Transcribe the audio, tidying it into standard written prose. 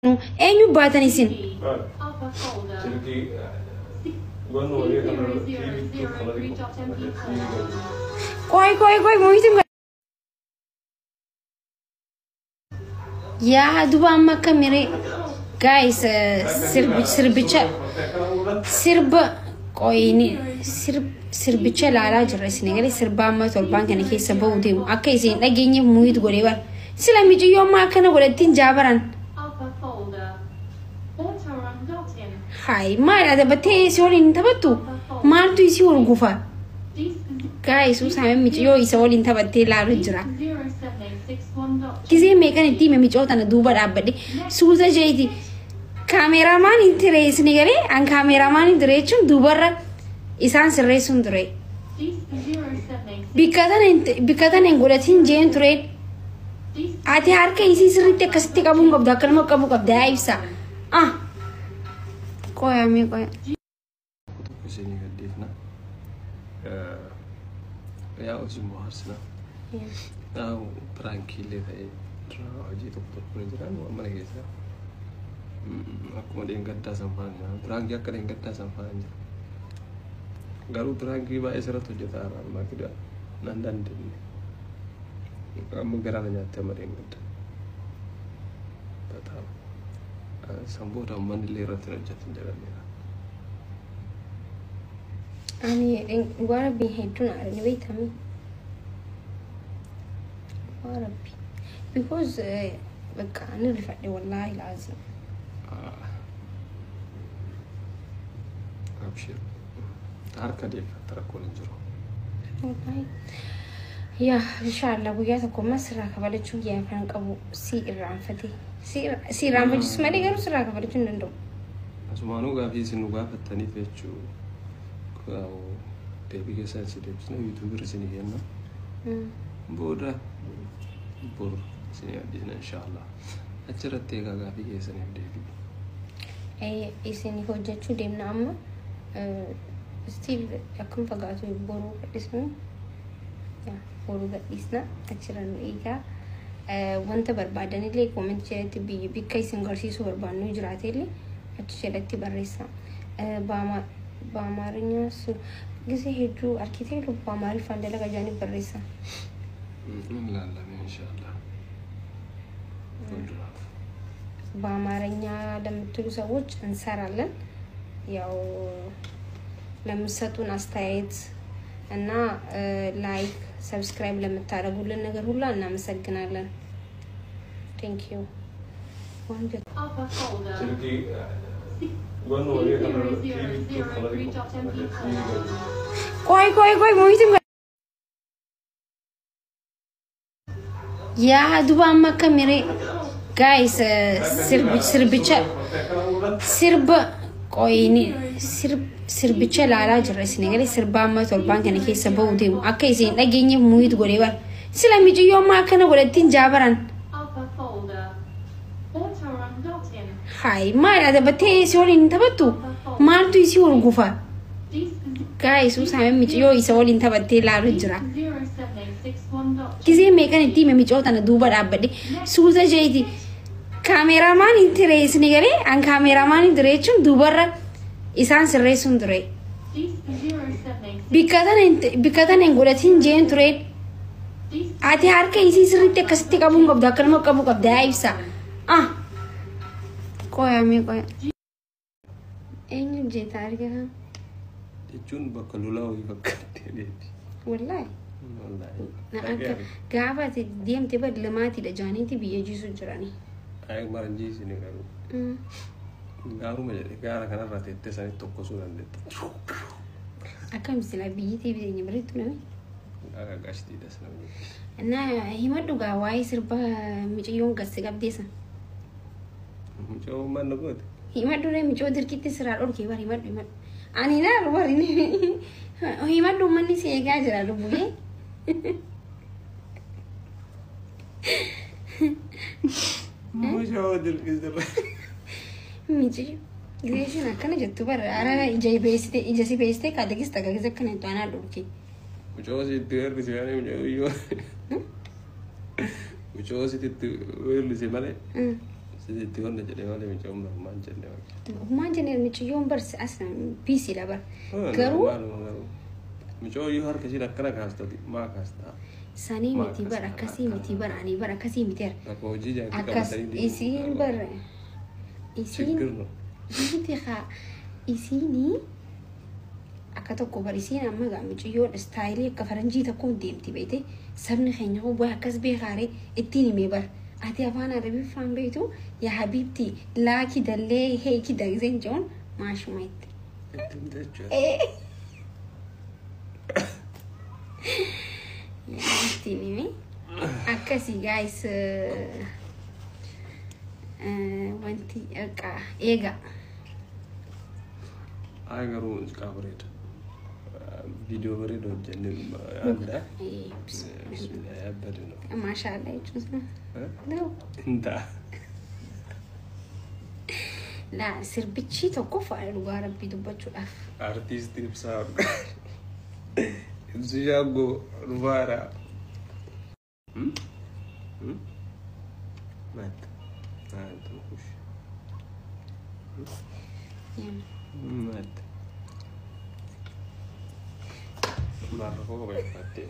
Eenyu baatan isin? Qoy qoy qoy mo'iitiin yaa duba amma akka miree guys, sirbicha sirba qoyini sirbicha ilaalaa jirra. Isin egalee sirba amma torbaan kana keessa ba'uu deemu akka isin dhageenyeef muhiit godhee bara sila miiciyyoo amma akkana godhattiin jaabaran. Hayi, maal adabattee si waliin taphattu? Maaltu isii horgufa? Guys, usaame miiciyyoo isa waliin taphattee ilaalu jira. Gisee meeqan itti hime micoo tana duuba dhaabbadhe suuta jeeti. Kaameramaan hin ture isin galee an kaameramaan hin ture jechuun duubarra isaan sirreessuun ture. Bikka tana hin godhatin jeen tureen. Ati harka isii sirriitti akkasitti qabuu hin qabdu, akkanuma qabuu qabda yaa ibsa. Ah! Qoya mee qoya. Tokko isinii gadhiifna. Yaa isin bohaarsina. Yaa prankiillee ta'ee hojii tokko tokko ni jira mana keessa. Akkuma dheengaddaa san faana jira. Prankii akka dheengaddaa san faana jira. Garuu prankii baay'ee sirratti hojjetaa irraa ammaa fida nan dandeenye. Amma garaa na nyaattee amma dheengadda. Tataa. San booda uummanni illee irratti hin hojjetin jedhameera. Ani dhugaa rabbii hedduun aarani beektami. Dhugaa rabbii. Because bakka ani rifadhe wallaahi laazim. Abshir. Harka deeffatta, rakkoon hin jiru. Wallaahi. Yaa inshaallah guyyaa tokko ammas sirraa kafalachuu yaa kan qabu si irraanfate. Si irraanfachiisu malee garuu sirraa kafalachuu hin danda'u. Asumaanuu gaafii isin nu gaafattaniif jechuu deebii keessan isin deebisna, YouTube irra isinii kenna. Booda bor isinii addisna inshaallah. Achirratti egaa gaafii keessaniif deebii. Isin hojjechuu deemna amma still akkam fagaatu boruu gadhiisnu, boruu gadhiisna, achirra nu eegaa. Wanta barbaadanillee comment jalatti, biyya bikka isin garsiisuu barbaannu jiraatellee achi jalatti barreessa. በአማርኛ ጊዜ ሄዱ አርኪቴክት በአማሪፋን dalagaa jedhanii barreessa. Ilaalame inshaallah. Fuulduraaf. በአማርኛ ለምትሉ ሰዎች እንሰራለን። ያው ለምትሰጡን አስተያየት እና like subscribe ለምታደርጉልን ነገር ሁላ እናመሰግናለን። Thank you. ቆይ ቆይ ቆይ mo'iitiin yaa duba amma akka miree guys, sirbicha sirba qoyini sirbicha ilaalaa jirra. Isin egalee sirba amma torbaan kana keessa ba'uu deemu akka isin dhageenyeef muhiit godhee bara sila miiciyyoo amma akkana godhattiin jaabaran. Hayi, maal adabattee si waliin taphattu? Maaltu isii horgufa? Guys, usaame miiciyyoo isa waliin taphattee ilaalu jira. Gisee meeqan itti hime micoo tana duuba dhaabbadhe suuta jeeti. Kaameramaan hin ture isin galee an kaameramaan hin ture jechuun duubarra isaan sirreessuun ture. Bikka tana hin godhatin jeen tureen. Ati harka isii sirriitti akkasitti qabuu hin qabdu, akkanuma qabuu qabda yaa ibsa. Ah! Qoya mee qoya. Eenyu jeeta argaa? Jechuun bakka lolaa wayii fakkaatti deeti. Wallaahi. Wallaahi. Na akka gaafa ati deemte bad lamaatiidha jaaniiti biyya jiisu jiranii. Ayi, maranjiisini garuu. Gaaruma jedhe gaara kanarra teettee sanitti tokkosuu dandeetta. Akkam sila biyyi teenya bareeddu nami. Akka gashtiidhas namni. Na himadhu gaa waa'ee sirba miciyyoon gasse qabdeessa. Mucaa manna goote. Himadhu ree, miciyoo dirqitti siraa dhorkee bar, himadhu himadhu. Ani na bari himadhu, uummanni si eegaa jira lubbuu. Mucaa dirqii sirra. Miciyyoo. Gizeeshin akkana jettu bar ara ija beessite, ija si beessite kaadagis tagagis akkana jettu anaa dhorkee. Mucaa sitti weerrise malee mucaa iyyoo. Mucaa sitti weerrise malee. Sitti wanna jedhee malee mucayyoon bar maal jennee bakka. Maal jennee mucayyoon bar as piisiidha bar. Garuu Garuu. Mucayyoo harka ishiin akkana kaastati maa kaastaa? Sanii miti bar, akkasii miti bar, ani bar akkasii miti bar. Bakka hojii jaartii Akkas qabatanii isiin bar isiin Chiggir no. miti haa isiinii akka tokko bar isiin amma gaa mucayyoon istaayilii akka faranjii tokkoon deemti beekte, sabni keenya kun waa akkas beekaaree ittiin himee bar ati afaan arabiffaan beektu yaa habiibti laaki dallee heeki dagzeen jedhuun maashuma itti. Ittiin jechuudha. Ittiin hime akkasii gaayis, wanti egaa eega. Ay, garuu muuziqaa bareeda. Viidiyoo bareeda hojjennee adda. Bismillah yaabbadu no. Maashaallah jechuun sana. Hin ta'a. Laa, sirbichi tokko fa'a dhugaa rabbii dubbachuudhaaf. Artiistii Ibsaa Ibsi Shaggoo dhufaadha. Maal? Maal kush? Maal? Maal koo qabattee?